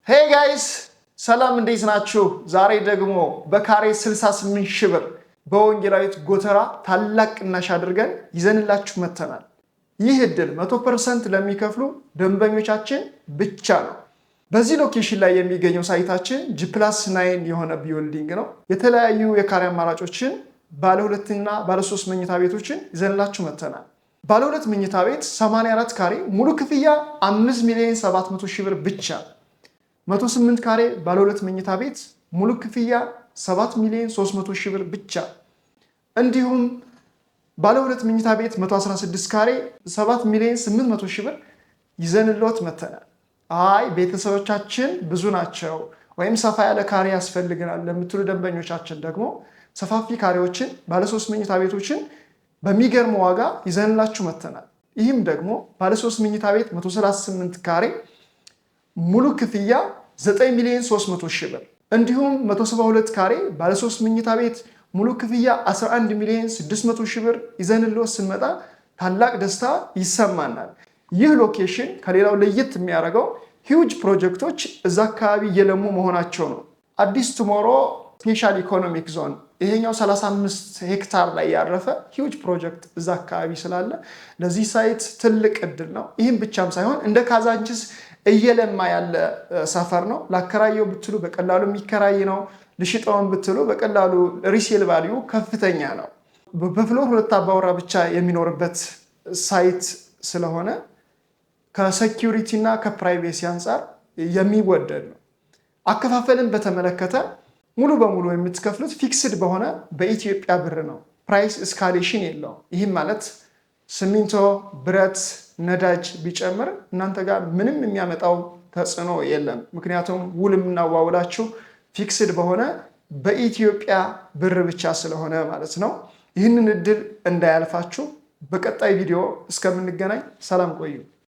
Hey guys፣ ሰላም፣ እንዴት ናችሁ? ዛሬ ደግሞ በካሬ 68 ሺህ ብር በወንጌላዊት ጎተራ ታላቅ ቅናሽ አድርገን ይዘንላችሁ መጥተናል። ይህ እድል 100% ለሚከፍሉ ደንበኞቻችን ብቻ ነው። በዚህ location ላይ የሚገኘው site ኣችን G+9 የሆነ building ነው። የተለያዩ የካሬ አማራጮችን፣ ባለ ሁለትና ባለ ሶስት መኝታ ቤቶችን ይዘንላችሁ መጥተናል። ባለ ሁለት መኝታ ቤት 84 ካሬ ሙሉ ክፍያ 5 ሚሊዮን 700 ሺህ ብር ብቻ። 108 ካሬ ባለ ሁለት መኝታ ቤት ሙሉ ክፍያ 7 ሚሊዮን 300 ሺህ ብር ብቻ። እንዲሁም ባለ ሁለት መኝታ ቤት 116 ካሬ 7 ሚሊዮን 800 ሺህ ብር ይዘንልዎት መጥተናል። አይ፣ ቤተሰቦቻችን ብዙ ናቸው ወይም ሰፋ ያለ ካሬ ያስፈልገናል ለምትሉ ደንበኞቻችን ደግሞ ሰፋፊ ካሬዎችን፣ ባለሶስት መኝታ ቤቶችን በሚገርም ዋጋ ይዘንላችሁ መጥተናል። ይህም ደግሞ ባለሶስት መኝታ ቤት 138 ካሬ ሙሉ ክፍያ 9 ሚሊዮን 300 ሺህ ብር፣ እንዲሁም 172 ካሬ ባለሶስት መኝታ ቤት ሙሉ ክፍያ 11 ሚሊዮን 600 ሺህ ብር ይዘንልዎት ስንመጣ ታላቅ ደስታ ይሰማናል። ይህ location ከሌላው ለየት የሚያደርገው huge ፕሮጀክቶች እዛ አካባቢ እየለሙ መሆናቸው ነው። አዲስ Tomorrow Special Economic Zone፣ ይሄኛው 35 ሄክታር ላይ ያረፈ huge ፕሮጀክት እዛ አካባቢ ስላለ ለዚህ site ትልቅ እድል ነው። ይህም ብቻም ሳይሆን እንደ ካዛንችስ እየለማ ያለ ሰፈር ነው። ላከራየው ብትሉ በቀላሉ የሚከራይ ነው። ልሽጠውን ብትሉ በቀላሉ resale value ከፍተኛ ነው። በ floor ሁለት አባወራ ብቻ የሚኖርበት site ስለሆነ ከ security እና ከ privacy አንጻር የሚወደድ ነው። አከፋፈልን በተመለከተ ሙሉ በሙሉ የምትከፍሉት fixed በሆነ በኢትዮጵያ ብር ነው። Price escalation የለውም። ይህም ማለት ሲሚንቶ፣ ብረት፣ ነዳጅ ቢጨምር እናንተ ጋር ምንም የሚያመጣው ተጽዕኖ የለም። ምክንያቱም ውል የምናዋውላችሁ fixed በሆነ በኢትዮጵያ ብር ብቻ ስለሆነ ማለት ነው። ይህንን እድል እንዳያልፋችሁ። በቀጣይ ቪዲዮ እስከምንገናኝ ሰላም ቆዩ።